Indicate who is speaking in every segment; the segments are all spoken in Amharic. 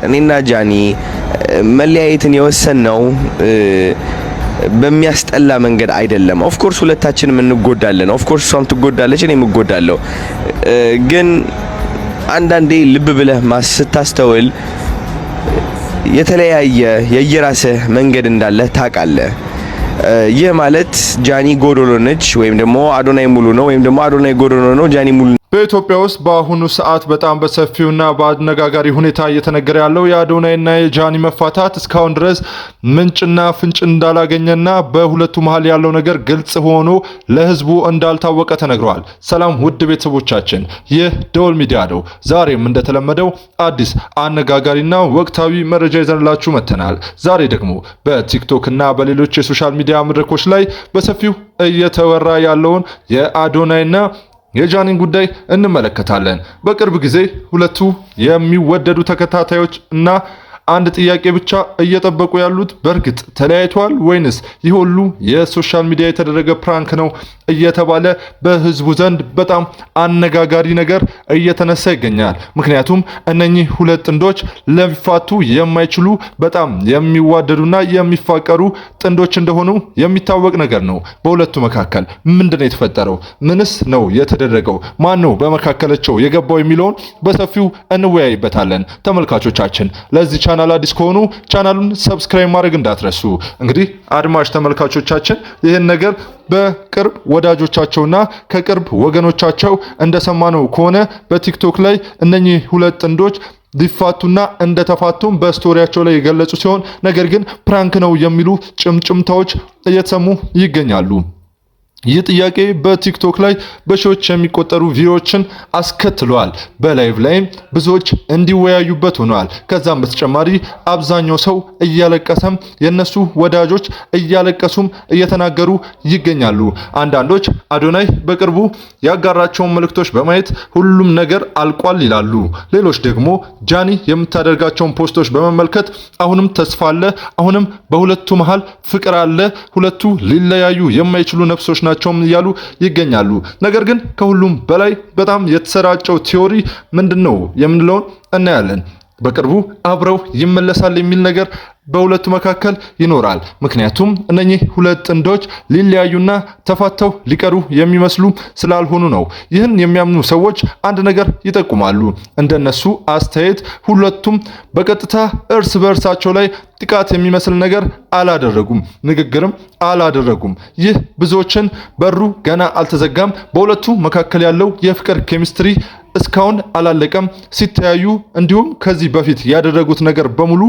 Speaker 1: እኔና ጃኒ መለያየትን የወሰንነው በሚያስጠላ መንገድ አይደለም። Of course ሁለታችንም እንጎዳለን። Of course እሷም ትጎዳለች፣ እኔም እጎዳለሁ። ግን አንዳንዴ ልብ ብለህ ስታስተውል የተለያየ የየራስህ መንገድ እንዳለ ታውቃለህ። ይህ ማለት ጃኒ ጎዶሎ ነች ወይም ደግሞ አዶናይ ሙሉ ነው ወይም ደግሞ አዶናይ ጎዶሎ ነው ጃኒ ሙሉ።
Speaker 2: በኢትዮጵያ ውስጥ በአሁኑ ሰዓት በጣም በሰፊውና በአነጋጋሪ ሁኔታ እየተነገረ ያለው የአዶናይና የጃኒ መፋታት እስካሁን ድረስ ምንጭና ፍንጭ እንዳላገኘና በሁለቱ መሀል ያለው ነገር ግልጽ ሆኖ ለሕዝቡ እንዳልታወቀ ተነግሯል። ሰላም ውድ ቤተሰቦቻችን፣ ይህ ደወል ሚዲያ ነው። ዛሬም እንደተለመደው አዲስ አነጋጋሪና ወቅታዊ መረጃ ይዘንላችሁ መጥተናል። ዛሬ ደግሞ በቲክቶክ እና በሌሎች የ social media መድረኮች ላይ በሰፊው እየተወራ ያለውን የአዶናይና የጃኒን ጉዳይ እንመለከታለን። በቅርብ ጊዜ ሁለቱ የሚወደዱ ተከታታዮች እና አንድ ጥያቄ ብቻ እየጠበቁ ያሉት በእርግጥ ተለያይተዋል ወይንስ ይህ ሁሉ የ social media የተደረገ prank ነው እየተባለ በህዝቡ ዘንድ በጣም አነጋጋሪ ነገር እየተነሳ ይገኛል። ምክንያቱም እነኚህ ሁለት ጥንዶች ሊፋቱ የማይችሉ በጣም የሚዋደዱና የሚፋቀሩ ጥንዶች እንደሆኑ የሚታወቅ ነገር ነው። በሁለቱ መካከል ምንድን ነው የተፈጠረው? ምንስ ነው የተደረገው? ማን ነው በመካከላቸው የገባው የሚለውን በሰፊው እንወያይበታለን። ተመልካቾቻችን፣ ለዚህ ቻናል አዲስ ከሆኑ ቻናሉን subscribe ማድረግ እንዳትረሱ። እንግዲህ አድማጭ ተመልካቾቻችን፣ ይህን ነገር በቅርብ ወዳጆቻቸውና ከቅርብ ወገኖቻቸው እንደሰማነው ከሆነ በቲክቶክ ላይ እነኚህ ሁለት ጥንዶች ሊፋቱና እንደተፋቱም በ story ያቸው ላይ የገለጹ ሲሆን ነገር ግን prank ነው የሚሉ ጭምጭምታዎች እየተሰሙ ይገኛሉ። ይህ ጥያቄ በቲክቶክ ላይ በሺዎች የሚቆጠሩ view ዎችን አስከትሏል። በ live ላይም ብዙዎች እንዲወያዩበት ሆኗል። ከዛም በተጨማሪ አብዛኛው ሰው እያለቀሰም የነሱ ወዳጆች እያለቀሱም እየተናገሩ ይገኛሉ። አንዳንዶች አዶናይ በቅርቡ ያጋራቸውን መልእክቶች በማየት ሁሉም ነገር አልቋል ይላሉ። ሌሎች ደግሞ ጃኒ የምታደርጋቸውን post ኦች በመመልከት አሁንም ተስፋ አለ፣ አሁንም በሁለቱ መሃል ፍቅር አለ፣ ሁለቱ ሊለያዩ የማይችሉ ነፍሶች ናቸውም እያሉ ይገኛሉ። ነገር ግን ከሁሉም በላይ በጣም የተሰራጨው theory ምንድን ነው የምንለውን እናያለን። በቅርቡ አብረው ይመለሳል የሚል ነገር በሁለቱ መካከል ይኖራል። ምክንያቱም እነኚህ ሁለት ጥንዶች ሊለያዩና ተፋተው ሊቀሩ የሚመስሉ ስላልሆኑ ነው። ይህን የሚያምኑ ሰዎች አንድ ነገር ይጠቁማሉ። እንደነሱ አስተያየት ሁለቱም በቀጥታ እርስ በእርሳቸው ላይ ጥቃት የሚመስል ነገር አላደረጉም፣ ንግግርም አላደረጉም። ይህ ብዙዎችን በሩ ገና አልተዘጋም፣ በሁለቱ መካከል ያለው የፍቅር ኬሚስትሪ እስካሁን አላለቀም፣ ሲተያዩ እንዲሁም ከዚህ በፊት ያደረጉት ነገር በሙሉ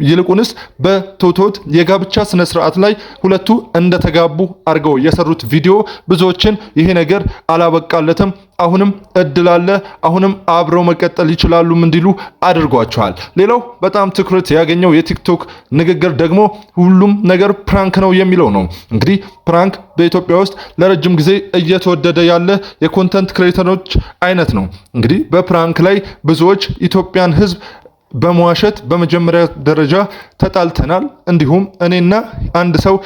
Speaker 2: ይልቁንስ በቶቶት የጋብቻ ስነ ስርዓት ላይ ሁለቱ እንደተጋቡ አድርገው የሰሩት ቪዲዮ ብዙዎችን ይሄ ነገር አላበቃለትም፣ አሁንም እድል አለ፣ አሁንም አብረው መቀጠል ይችላሉም እንዲሉ አድርጓቸዋል። ሌላው በጣም ትኩረት ያገኘው የቲክቶክ ንግግር ደግሞ ሁሉም ነገር prank ነው የሚለው ነው። እንግዲህ prank በኢትዮጵያ ውስጥ ለረጅም ጊዜ እየተወደደ ያለ የ content creator ኦች አይነት ነው። እንግዲህ በ prank ላይ ብዙዎች ኢትዮጵያን ሕዝብ በመዋሸት በመጀመሪያ ደረጃ ተጣልተናል፣ እንዲሁም እኔና አንድ ሰው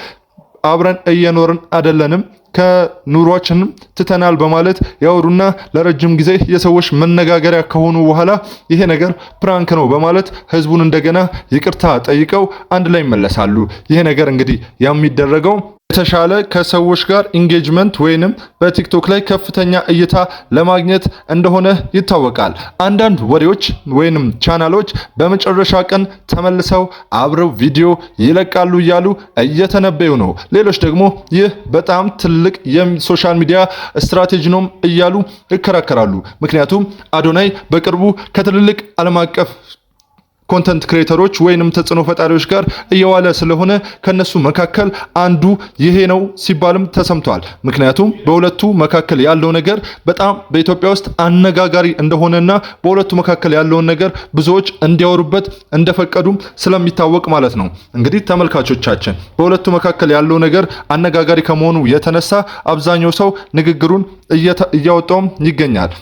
Speaker 2: አብረን እየኖርን አይደለንም፣ ከኑሯችንም ትተናል በማለት ያወሩና ለረጅም ጊዜ የሰዎች መነጋገሪያ ከሆኑ በኋላ ይሄ ነገር prank ነው በማለት ህዝቡን እንደገና ይቅርታ ጠይቀው አንድ ላይ ይመለሳሉ። ይሄ ነገር እንግዲህ የሚደረገው የተሻለ ከሰዎች ጋር engagement ወይንም በቲክቶክ ላይ ከፍተኛ እይታ ለማግኘት እንደሆነ ይታወቃል። አንዳንድ ወሬዎች ወይንም ቻናሎች በመጨረሻ ቀን ተመልሰው አብረው ቪዲዮ ይለቃሉ እያሉ እየተነበዩ ነው። ሌሎች ደግሞ ይህ በጣም ትልቅ የ social media strategy ነውም እያሉ ይከራከራሉ። ምክንያቱም አዶናይ በቅርቡ ከትልልቅ ዓለም አቀፍ content creator ኦች ወይንም ተጽዕኖ ፈጣሪዎች ጋር እየዋለ ስለሆነ ከነሱ መካከል አንዱ ይሄ ነው ሲባልም ተሰምቷል። ምክንያቱም በሁለቱ መካከል ያለው ነገር በጣም በኢትዮጵያ ውስጥ አነጋጋሪ እንደሆነና በሁለቱ መካከል ያለውን ነገር ብዙዎች እንዲያወሩበት እንደፈቀዱም ስለሚታወቅ ማለት ነው። እንግዲህ ተመልካቾቻችን፣ በሁለቱ መካከል ያለው ነገር አነጋጋሪ ከመሆኑ የተነሳ አብዛኛው ሰው ንግግሩን እያወጣውም ይገኛል።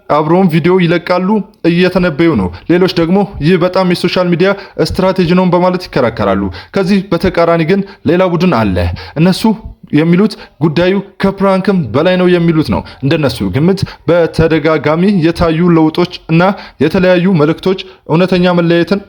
Speaker 2: አብረውም ቪዲዮ ይለቃሉ እየተነበዩ ነው። ሌሎች ደግሞ ይህ በጣም የ social media strategy ነው በማለት ይከራከራሉ። ከዚህ በተቃራኒ ግን ሌላ ቡድን አለ። እነሱ የሚሉት ጉዳዩ ከ prank ም በላይ ነው የሚሉት ነው። እንደነሱ ግምት በተደጋጋሚ የታዩ ለውጦች እና የተለያዩ መልእክቶች እውነተኛ መለየትን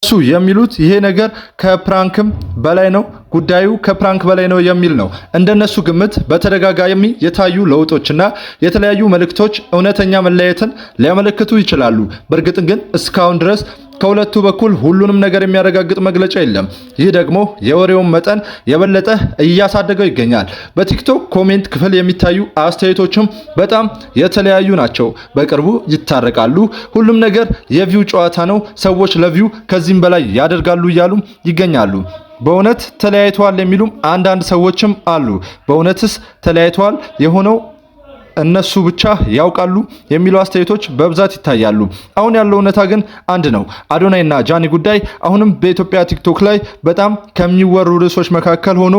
Speaker 2: እሱ የሚሉት ይሄ ነገር ከ prank ም በላይ ነው፣ ጉዳዩ ከ prank በላይ ነው የሚል ነው። እንደነሱ ግምት በተደጋጋሚ የታዩ ለውጦችና የተለያዩ መልእክቶች እውነተኛ መለየትን ሊያመለክቱ ይችላሉ። በእርግጥ ግን እስካሁን ድረስ ከሁለቱ በኩል ሁሉንም ነገር የሚያረጋግጥ መግለጫ የለም። ይህ ደግሞ የወሬውን መጠን የበለጠ እያሳደገው ይገኛል። በቲክቶክ comment ክፍል የሚታዩ አስተያየቶችም በጣም የተለያዩ ናቸው። በቅርቡ ይታረቃሉ፣ ሁሉም ነገር የ view ጨዋታ ነው፣ ሰዎች ለ view ከዚህም በላይ ያደርጋሉ እያሉም ይገኛሉ። በእውነት ተለያይተዋል የሚሉም አንዳንድ ሰዎችም አሉ። በእውነትስ ተለያይተዋል የሆነው እነሱ ብቻ ያውቃሉ የሚሉ አስተያየቶች በብዛት ይታያሉ። አሁን ያለው እውነታ ግን አንድ ነው። አዶናይና ጃኒ ጉዳይ አሁንም በኢትዮጵያ ቲክቶክ ላይ በጣም ከሚወሩ ርዕሶች መካከል ሆኖ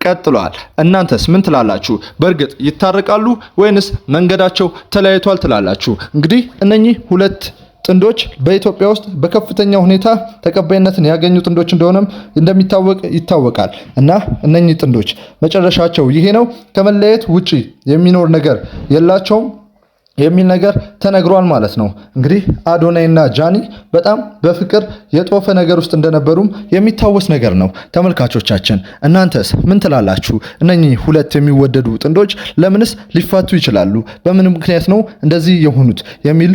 Speaker 2: ቀጥሏል። እናንተስ ምን ትላላችሁ? በእርግጥ ይታረቃሉ ወይንስ መንገዳቸው ተለያይቷል ትላላችሁ? እንግዲህ እነኚህ ሁለት ጥንዶች በኢትዮጵያ ውስጥ በከፍተኛ ሁኔታ ተቀባይነትን ያገኙ ጥንዶች እንደሆነም እንደሚታወቅ ይታወቃል። እና እነኚህ ጥንዶች መጨረሻቸው ይሄ ነው፣ ከመለየት ውጪ የሚኖር ነገር የላቸውም የሚል ነገር ተነግሯል ማለት ነው። እንግዲህ አዶናይ እና ጃኒ በጣም በፍቅር የጦፈ ነገር ውስጥ እንደነበሩም የሚታወስ ነገር ነው። ተመልካቾቻችን እናንተስ ምን ትላላችሁ? እነኚህ ሁለት የሚወደዱ ጥንዶች ለምንስ ሊፋቱ ይችላሉ? በምን ምክንያት ነው እንደዚህ የሆኑት? የሚል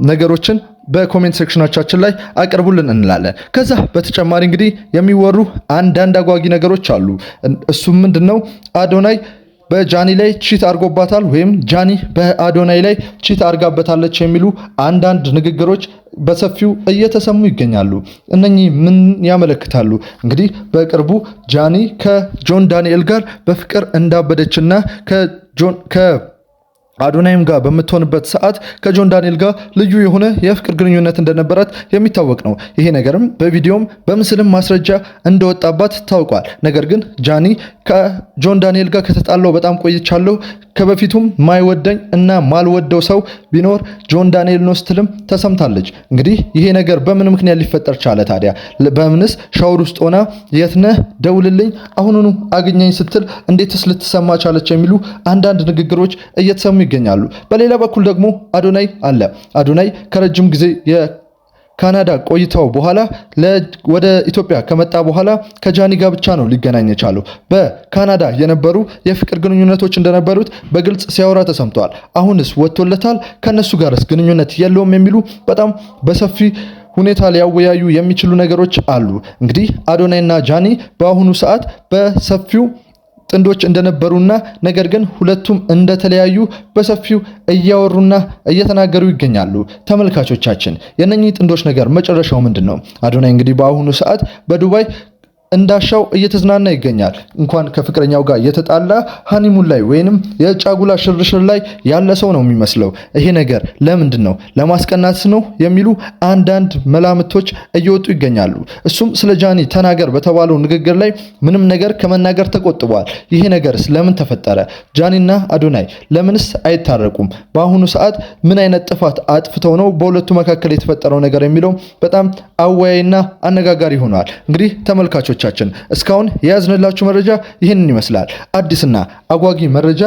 Speaker 2: ነገሮችን በ comment section ኦቻችን ላይ አቅርቡልን እንላለን። ከዛ በተጨማሪ እንግዲህ የሚወሩ አንዳንድ አጓጊ ነገሮች አሉ። እሱም ምንድን ነው? አዶናይ በጃኒ ላይ cheat አድርጎባታል ወይም ጃኒ በአዶናይ ላይ cheat አድርጋበታለች የሚሉ አንዳንድ ንግግሮች በሰፊው እየተሰሙ ይገኛሉ። እነኚህ ምን ያመለክታሉ? እንግዲህ በቅርቡ ጃኒ ከጆን ዳንኤል ጋር በፍቅር እንዳበደችና ከጆን አዶናይም ጋር በምትሆንበት ሰዓት ከጆን ዳንኤል ጋር ልዩ የሆነ የፍቅር ግንኙነት እንደነበራት የሚታወቅ ነው። ይሄ ነገርም በቪዲዮም በምስልም ማስረጃ እንደወጣባት ታውቋል። ነገር ግን ጃኒ ከጆን ዳንኤል ጋር ከተጣላው በጣም ቆይቻለሁ፣ ከበፊቱም ማይወደኝ እና ማልወደው ሰው ቢኖር ጆን ዳንኤል ነው ስትልም ተሰምታለች። እንግዲህ ይሄ ነገር በምን ምክንያት ሊፈጠር ቻለ ታዲያ? በምንስ ሻወር ውስጥ ሆና የት ነህ ደውልልኝ፣ አሁኑኑ አግኘኝ ስትል እንዴትስ ልትሰማ ቻለች? የሚሉ አንዳንድ ንግግሮች እየተሰሙ ይገኛሉ። በሌላ በኩል ደግሞ አዶናይ አለ። አዶናይ ከረጅም ጊዜ የካናዳ ቆይታው በኋላ ወደ ኢትዮጵያ ከመጣ በኋላ ከጃኒ ጋር ብቻ ነው ሊገናኝ የቻለው። በካናዳ የነበሩ የፍቅር ግንኙነቶች እንደነበሩት በግልጽ ሲያወራ ተሰምተዋል። አሁንስ ወጥቶለታል፣ ከነሱ ጋርስ ግንኙነት የለውም የሚሉ በጣም በሰፊ ሁኔታ ሊያወያዩ የሚችሉ ነገሮች አሉ። እንግዲህ አዶናይና ጃኒ በአሁኑ ሰዓት በሰፊው ጥንዶች እንደነበሩና ነገር ግን ሁለቱም እንደተለያዩ በሰፊው እያወሩና እየተናገሩ ይገኛሉ። ተመልካቾቻችን የነኚህ ጥንዶች ነገር መጨረሻው ምንድን ነው? አዶናይ እንግዲህ በአሁኑ ሰዓት በዱባይ እንዳሻው እየተዝናና ይገኛል። እንኳን ከፍቅረኛው ጋር የተጣላ honeymoon ላይ ወይንም የጫጉላ ሽርሽር ላይ ያለ ሰው ነው የሚመስለው። ይሄ ነገር ለምንድን ነው? ለማስቀናት ነው የሚሉ አንዳንድ መላምቶች እየወጡ ይገኛሉ። እሱም ስለ ጃኒ ተናገር በተባለው ንግግር ላይ ምንም ነገር ከመናገር ተቆጥቧል። ይሄ ነገርስ ለምን ተፈጠረ? ጃኒና አዶናይ ለምንስ አይታረቁም? በአሁኑ ሰዓት ምን አይነት ጥፋት አጥፍተው ነው በሁለቱ መካከል የተፈጠረው ነገር የሚለው በጣም አወያይና አነጋጋሪ ሆኗል። እንግዲህ ተመልካቾቻችን እስካሁን የያዝንላችሁ መረጃ ይህንን ይመስላል። አዲስና አጓጊ መረጃ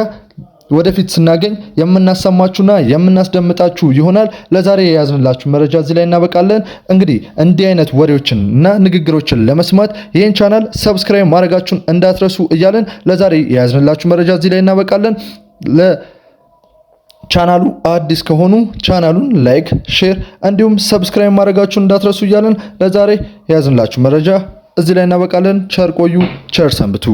Speaker 2: ወደፊት ስናገኝ የምናሰማችሁና የምናስደምጣችሁ ይሆናል። ለዛሬ የያዝንላችሁ መረጃ እዚህ ላይ እናበቃለን። እንግዲህ እንዲህ አይነት ወሬዎችን እና ንግግሮችን ለመስማት ይህን channel subscribe ማድረጋችሁን እንዳትረሱ እያለን ለዛሬ የያዝንላችሁ መረጃ እዚህ ላይ እናበቃለን። ቻናሉ አዲስ ከሆኑ ቻናሉን like፣ share እንዲሁም subscribe ማድረጋችሁን እንዳትረሱ እያለን ለዛሬ የያዝንላችሁ መረጃ እዚህ ላይ እናበቃለን። ቸር ቆዩ፣ ቸር ሰንብቱ።